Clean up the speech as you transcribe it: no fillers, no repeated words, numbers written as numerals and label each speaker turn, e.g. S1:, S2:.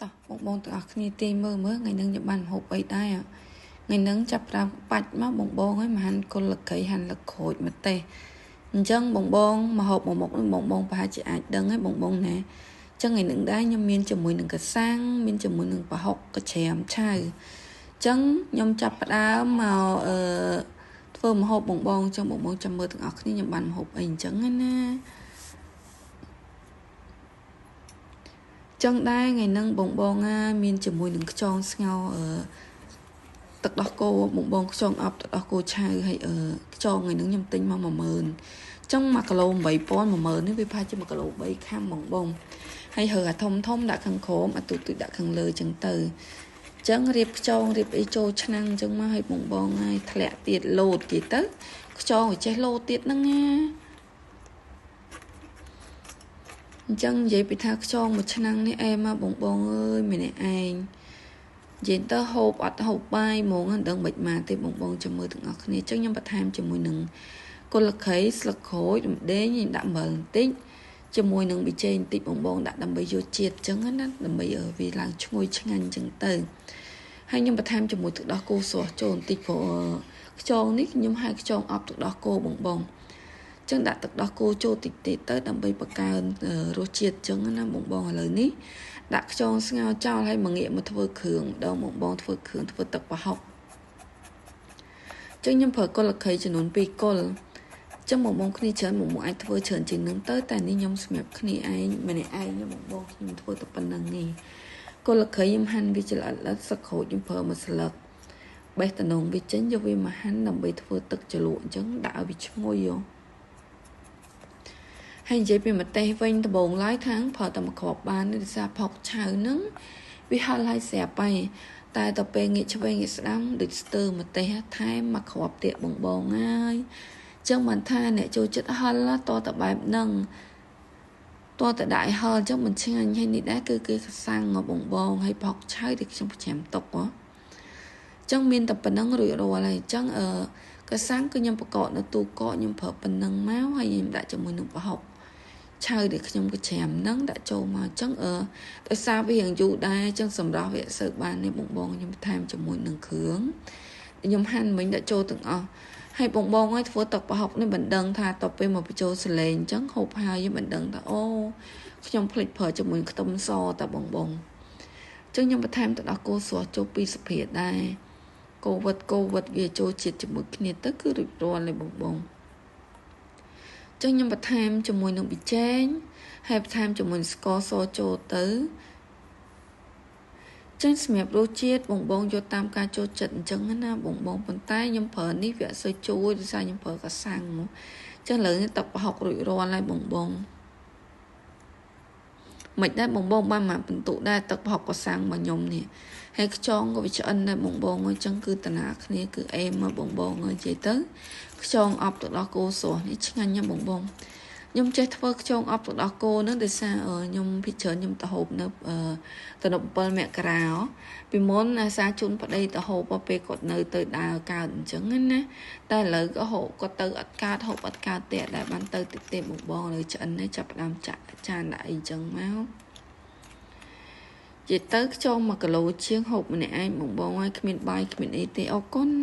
S1: តោះបងបងទាំងអស់គ្នាទាញមើលមើលថ្ងៃនឹងខ្ញុំបានហូបអីដែរថ្ងៃនឹងចាប់ផ្ដើមបាច់មកបងបងហើយមហានកុលកៃហាន់លក្រូចម្ទេសអញ្ចឹងបងបងមកហូបមកមុខនេះបងបងប្រហែលជាអាចដឹងហើយបងបងណាអញ្ចឹងថ្ងៃនឹងដែរខ្ញុំមានជាមួយនឹងកសាំងមានជាមួយនឹងប្រហុកកច្រាមឆៅអញ្ចឹងខ្ញុំចាប់ផ្ដើមមកធ្វើម្ហូបបងបងអញ្ចឹងបងបងចាំមើលទាំងអស់គ្នាខ្ញុំបានម្ហូបអីអញ្ចឹងណាចឹងដែរថ្ងៃហ្នឹងបងបងណាមានជាមួយនឹងខ្យងស្ងោទឹកដោះគោបងបងខ្យងអប់ទឹកដោះគោឆៅហើយខ្យងថ្ងៃហ្នឹងខ្ញុំទិញមក10000ចឹង1គីឡូ8000 10000នេះវាប្រហែលជា1គីឡូ3ខាំបងបងហើយរើអាធំធំដាក់ខាងក្រោមអាទូទូដាក់ខាងលើចឹងទៅចឹងរៀបខ្យងរៀបអីចូលឆ្នាំងចឹងមកឲ្យបងបងហើយធ្លាក់ទៀតលោតទៀតទៅខ្យងឲ្យចេះលោតទៀតហ្នឹងណាអញ្ចឹងនិយាយពីថាខ្យងមួយឆ្នាំងនេះអែមកបងបងអើយម្នាក់ឯងនិយាយទៅហូបអត់ហូបបាយហ្មងមិនដឹងមិនមកទេបងបងចាំមើលទាំងអស់គ្នាអញ្ចឹងខ្ញុំបន្ថែមជាមួយនឹងគល់ខៃស្លឹកក្រូចរំដេងខ្ញុំដាក់អំបិលបន្តិចជាមួយនឹងប៊ីចេងបន្តិចបងបងដាក់ដើម្បីយកជាតិអញ្ចឹងណាដើម្បីឲ្យវាឡើងឈ្ងុយឆ្ងាញ់អញ្ចឹងទៅហើយខ្ញុំបន្ថែមជាមួយទឹកដោះគោស្រស់ចូលបន្តិចព្រោះខ្យងនេះខ្ញុំហៅខ្យងអប់ទឹកដោះគោបងបងចឹងដាក់ទឹកដោះគោចូលតិចតិចទៅដើម្បីបង្កើនរសជាតិចឹងណាបងបងឥឡូវនេះដាក់ខ្យងស្ងោរចោលហើយមកងាកមកធ្វើគ្រឿងម្ដងបងបងធ្វើគ្រឿងធ្វើទឹកប្រហុកចឹងខ្ញុំប្រើគល់ខៃចំនួន2គល់ចឹងបងបងគ្នាច្រើនបងបងអាចធ្វើច្រើនជាងនឹងទៅតែនេះខ្ញុំសម្រាប់គ្នាឯងម្នាក់ឯងបងបងខ្ញុំធ្វើតែប៉ុណ្្នឹងនេះគល់ខៃខ្ញុំហាន់វាច្រឡិតសឹកក្រូចខ្ញុំប្រើមួយស្លឹកបេះតំណងវាចេញយកវាមកហាន់ដើម្បីធ្វើទឹកជ្រលក់អញ្ចឹងដាក់ឲ្យវាឈ្ងុយហើយនិយាយពីម្ទេសវិញដំបងឡើយខាងប្រើតែមួយគ្រាប់បានដោយសារផុកឆៅហ្នឹងវាហល់ហើយស្រាប់ហើយតែដល់ពេលងាកឆ្វេងងាកស្ដាំដូចស្ទើរម្ទេសថែមមួយគ្រាប់ទៀតបងបងហើយអញ្ចឹងបានថាអ្នកចូលចិត្តហល់តតែបែបហ្នឹងតតែដាក់ឲ្យហល់អញ្ចឹងមិនឆ្ងាញ់ហើយនេះដែរគឺគេសាំងបងបងហើយផុកឆៅដែលខ្ញុំប្រចាំទុកហ៎អញ្ចឹងមានតែប៉ុណ្្នឹងរួចរាល់ហើយអញ្ចឹងកសាំងគឺខ្ញុំប្រកបនៅទូកកខ្ញុំប្រើប៉ុណ្្នឹងមកហើយខ្ញុំដាក់ជាមួយនឹងប្រហុកឆៅដែលខ្ញុំកច្រាមហ្នឹងដាក់ចូលមកអញ្ចឹងដោយសារវារៀងយូរដែរអញ្ចឹងសម្រាប់វាអត់សូវបាននេះបងបងខ្ញុំថែមជាមួយនឹងគ្រឿងខ្ញុំហាន់មិញដាក់ចូលទាំងអស់ហើយបងបងឲ្យធ្វើទឹកប្រហុកនេះមិនដឹងថាតទៅពេលមកបញ្ចូលសលេងអញ្ចឹងហូបហើយខ្ញុំមិនដឹងថាអូខ្ញុំភ្លេចប្រើជាមួយខ្ទឹមសតាបងបងអញ្ចឹងខ្ញុំបន្ថែមទឹកដោះគោស្រស់ចូល2ស្លាបព្រាដែរកូវិតវាចូលជាតិជាមួយគ្នាទៅគឺរួចរាល់ហើយបងបងចឹងខ្ញុំបន្ថែមជាមួយនឹងប៊ីចេងហើយបន្ថែមជាមួយស្ករសចូលទៅចឹងសម្រាប់រសជាតិបងបងយកតាមការចូលចិត្តអញ្ចឹងណាបងបងប៉ុន្តែខ្ញុំប្រើនេះវាអត់សូវជួយដោយសារខ្ញុំប្រើកសាំងមកចឹងឥឡូវនេះទឹកប្រហុករួចរាល់ហើយបងបងមិនដែរបងបងបានមកបន្ទុកដែរទឹកប្រហុកកសាំងរបស់ខ្ញុំនេះហើយខ្យងក៏វាឆ្អិនដែរបងបងអញ្ចឹងគឺតាណាគ្នាគឺអេមមកបងបងនិយាយទៅខ្យងអប់ទឹកដោះគោស្រស់នេះឆ្ងាញ់ណាស់បងបងខ្ញុំចេះធ្វើខ្យងអប់ទឹកដោះគោហ្នឹងដោយសារខ្ញុំពីច្រើនខ្ញុំទៅហូបនៅទំនប់7មករាពីមុនអាសាជូនប្តីទៅហូបពេលគាត់នៅទៅដើរកើតអញ្ចឹងណាតែឥឡូវក៏ហូបគាត់ទៅអត់កើតហូបអត់កើតទេដែលបានទៅតិចទេបងបងឥឡូវឆ្អិននេះចាប់ផ្ដើមចាក់ចានដាក់អីអញ្ចឹងមកនិយាយទៅខ្យង1គីឡូជាងហូបម្នាក់ឯងបងបងហើយគ្មានបាយគ្មានអីទេអរគុណ